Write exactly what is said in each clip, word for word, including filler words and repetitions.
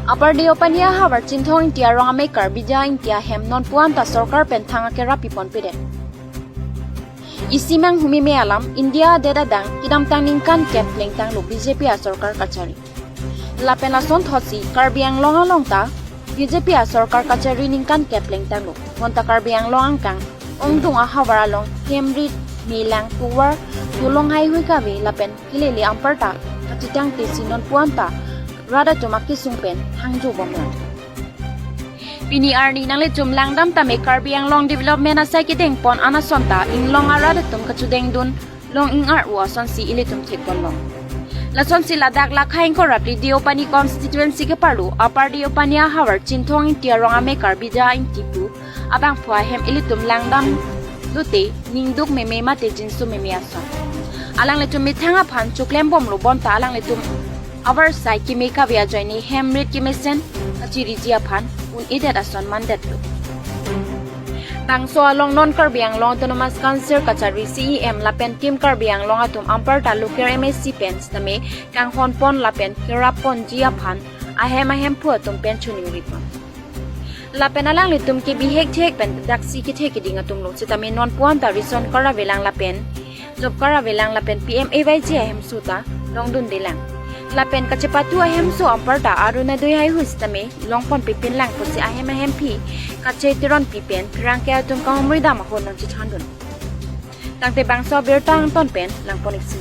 Upper Deopani ahavar Chinthong Ingti arong amekar Bija Ingti ahem nonpu anta sorkar pen thang akerap pipon pedet. Isi manghumeme alam India adet adang kedamtang ningkan kep plengtanglo B J P asorkar kachari. Lapen lasonthotsi Karbi Anglong along ta B J P asorkar kachari ningkan kep plengtanglo. Bonta Karbi Anglong angkang ongdung ahavar along hem rit, melang, tovar, dolong haihui kave lapen kelele anparta kachitangtesi nonpu anta rat atum akesung pen thangjo bomlang. Pini arni nanglitum langdam tame Karbi Anglong development asai kedengpon anason ta inglong arat atum kachudengdun long ingar-o asonsi ilitum thekponlong. Lasonsi ladak lakha ingkoi ra phli Deopani constituency keparlo Upper Deopani ahavar Chinthong Ingti arong amekar Bija Ingti pu abangphu ahem ilitum langdam lote ningduk meme mate jinso meme ason. Alanglitum methang aphan choklembomlo bonta alanglitum avarsai keme kave ajoine hem rit kemesen kachiriji aphan un-edet ason mandetlo. Bangso along non Karbi Anglong Autonomous Council kachari C E M lapen Team Karbi Anglong atum anparta local M A C pen sitame kanghonpon lapen kerapponji aphan ahem ahemphu atum pen choningripon. Lapen alanglitum ke bihek thek pen daksi kethe keding atumlo sitame nonpu anta ration card avelang lapen job card avelang lapen P M A Y G ahemso ta longdundelang. Lapen kachepatu ahemso anparta Arunodoi haihui sitame longpon pipinlang pusi ahem ahemphi kacheteronpi pen pherangke atum kahumri dam ahut nangchethandun. Tangte bangso abirta angton pen langpon iksin.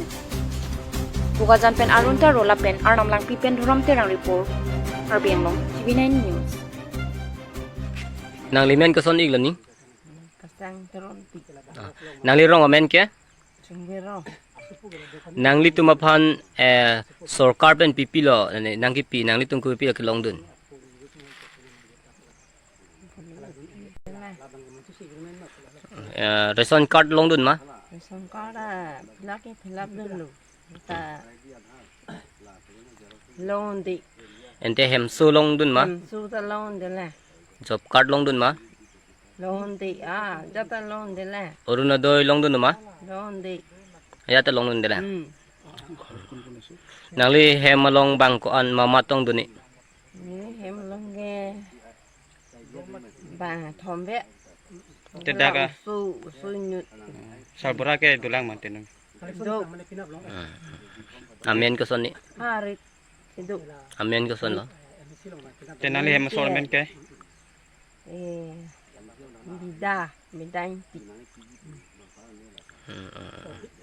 Bokajan pen Arun Taro lapen Arnam Langpi pen Dhorom Terang report, Karbi Anglong, T V nine News. Nangli men koson iklo ni? Kasang Teronpi. Ah, nangli rong amen ke? Chingvero. Nanglitum aphan, eh, sorkar pen pipilo, nangkipi, nanglitum kopipilo kelongdun? Eh, ration card longdun ma? Ration card, ah, fill up ke fill up dunlo. Ta longde. Ante hemso longdun ma? Hemso ta longde le. Job card longdun ma? Longde, ah, jata longde le. Arunodoi longdun ma? Longde. Jata longdunde le. Hmm. Nangli hem along bang ko-an ma ma tongdun ni? Ni hem along ke bang thombe. Te dak a? Su, su nyut. Sarbura ke dolang ma tenung. Do. Hmm. Amen koson ni? Harit. Hidu. Amen kosonlo? Te nangli hem asor amen ke? Eh, Bida, Bida Ingti. Hmm, hmm, hmm.